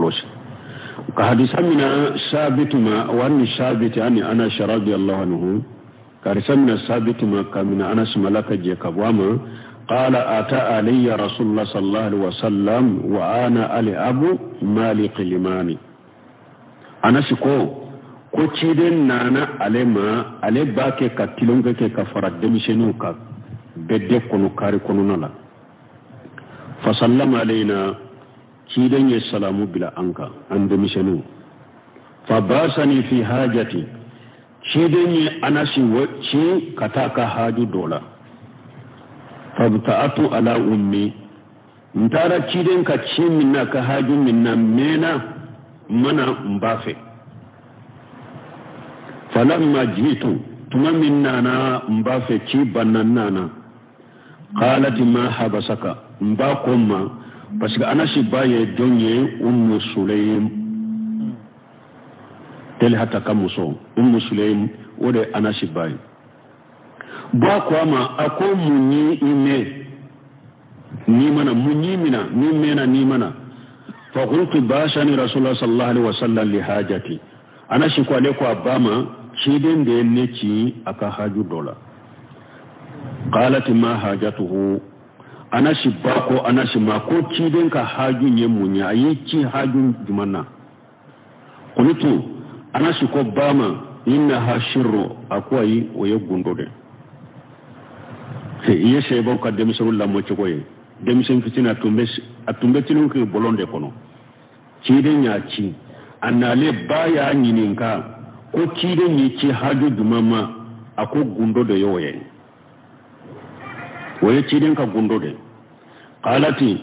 Kɔlɔsi ka hadisa mina sabitu ma wa ni sabiti ani Anas radiyallahu anhu, ka hadisa mina sabitu ma ka mina Anas mala ka jɛ ka bɔ a ma. Qala ata alayya rasulullah sallallahu alaihi wasallam wa ana al'abu mali qilimani. Anas ko ko ciden nana ale ma, ale b'a kɛ ka tulonkɛ kɛ ka fara denmisɛnninw kan bɛɛ kɔnɔ kari kɔnɔna la. Fasallama alayna, ciden ye salamu bila an kan, an denmisɛnninw. Fa basani fi hajati, ciden ye Anasi ci ka taa ka haju dɔ la. Fabta'atu ala ummi, n taara ciden ka ci min na, ka haju min na, mɛnna mana n ba fɛ. Falamma jitu, tuma min nana n ba fɛ, ci banna n nana. Qalat ma habasaka, n ba ko n ma, parce que Anasi ba ye jɔn ye? Ummu Sulaim, Talhata ka muso Ummu Sulaim, o de ye Anasi ba ye. Ba ko a ma, a ko mun ye i mɛn n'i mana, mun y'i minɛ n'i mɛnna n'i mana? Fa qultu basani rasulullah sallallahu alaihi wasallam li hajati. Anasi ko ale ko a ba ma, ciden de ye ne ci a ka haju dɔ la. Qalat ma hajatuhu, Anasi ba ko Anasi ma ko ciden ka haju ye mun ye, a y'i ci haju jumɛn na? Qultu, Anasi ko ba ma, innaha sirru, a ko ayi, o ye gundo de. I ye sɛbɛw ka denmisɛnninw lamɔ cogo ye. Denmisɛn fitinin a tun bɛ tulon kɛ bɔlɔn de kɔnɔ. Ciden y'a ci, a nalen ba y'a ɲininka ko ciden y'i ci haju jumɛn ma? A ko gundo de y'o ye, o ye ciden ka gundo de. Qalati,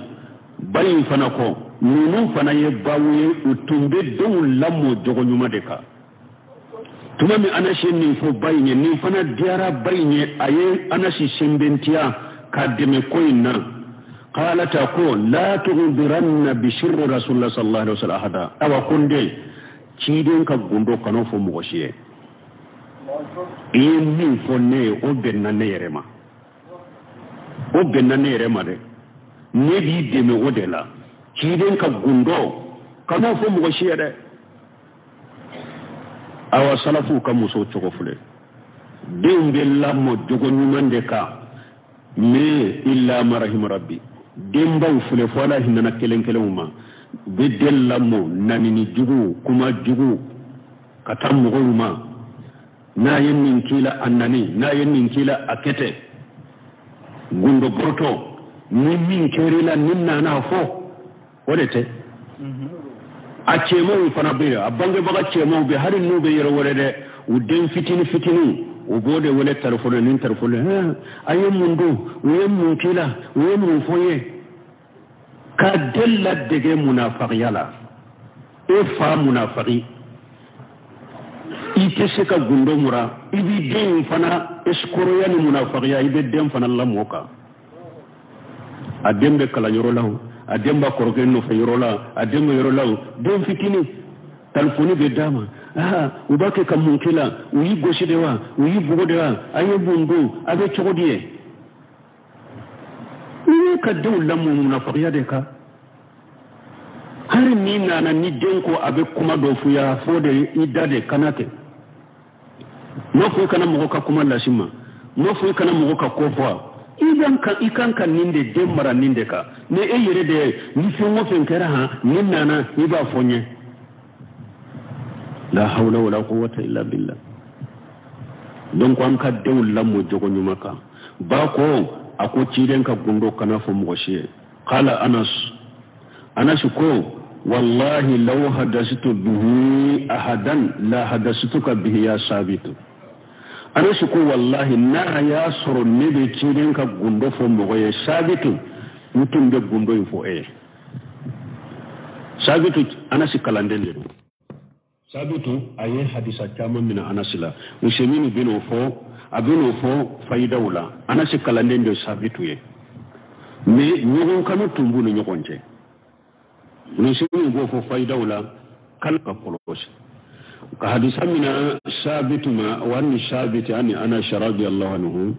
ba in fana ko ninnu fana ye baw ye, u tun bɛ denw lamɔ jogo ɲuman de kan. Tuma min Anasi ye nin fɔ ba in ye, nin fana diyara ba in ye, a ye Anasi sɛnbɛntiya k'a dɛmɛ ko in na. Qalata ko la tughdiranna bi sirri rasulullah sallallahu alaihi wasallam ahada. Awa ko n den, ciden ka gundo kana fɔ mɔgɔ si ye. I ye min fɔ ne ye, o bɛnna ne yɛrɛ ma, o bɛnna ne yɛrɛ ma dɛ. Ne b'i dɛmɛ o de la. Ciden ka gundo kana fɔ mɔgɔ si ye dɛ. Awa salafuw ka musow cogo filɛ, denw bɛ lamɔ jogo ɲuman de kan, mais illa ma rahima rabbi. Denbaw filɛ, fo Ala hinɛna kelen kelenw ma, u bɛ den lamɔ nanini jugu, kuma jugu ka taa mɔgɔw ma. N'a ye nin k'i la, a nani, n'a ye nin k'i la, a kɛ ten. Gundo bɔrɔtɔ ni min kɛr'i la, ni nana fɔ, o de tɛ. A cɛmanw fana bɛ yen, a bangebaga cɛmanw bɛ, hali n'u bɛ yɔrɔ wɛrɛ dɛ, u den fitinin fitinin, u b'o de wele telefɔni ni telefɔni. A ye mun dun, u ye mun k'i la, u ye mun fɔ n ye? Ka den ladege munafagiya la. E fa munafagi, i tɛ se ka gundo mura, i b'i den fana esukoroya ni munafagiya, i bɛ den fana lamɔ kan. A den bɛ kalanyɔrɔ la o, a den b'a kɔrɔkɛ nɔfɛ yɔrɔ la, a den bɛ yɔrɔ la o, den fitinin telefɔni bɛ d'a ma. Aa, u b'a kɛ ka mun k'i la? U y'i gosi de wa? U y'i bugo de wa? A ye mun dun? A bɛ cogo di ye? N'i ye ka denw lamɔ munafagiya de kan, hali n'i nana ni den ko a bɛ kuma dɔ f'i ye, a fɔ de i da de kana kɛ. N m'a fɔ i kana mɔgɔ ka kuma lasi ma, n m'a fɔ i kana mɔgɔ ka ko fɔ. I kan ka nin de den mara nin de kan. Ni e yɛrɛ de ye, ni fɛn o fɛn kɛra han, ni nana i b'a fɔ n ye. La hawla wala quwwata illa billah. Donc an ka denw lamɔ jogo ɲuman kan. Ba ko a ko ciden ka gundo kana fɔ mɔgɔ si ye. Qala Anas, Anas ko wallahi law hadasitu bihi ahadan la hadasituka bihi ya sabitu. Anas ko wallahi n'a y'a sɔrɔ ne bɛ ciden ka gundo fɔ mɔgɔ ye, sabitu, n tun bɛ gundo in fɔ e ye. Sabitu Anas kalanden de don. Sabitu a ye hadisa caman minɛ Anas la. Useminu bɛn'o fɔ, a bɛn'o fɔ fayidaw la. Anas kalanden de sabitu ye. Mais ɲɔgɔn kanu tun b'u ni ɲɔgɔn cɛ. Useminu b'o fɔ fayidaw la, kan ka kɔlɔsi. Ka hadisa mina sabitu ma wa ni sabiti ani Anas radiyallahu anhu.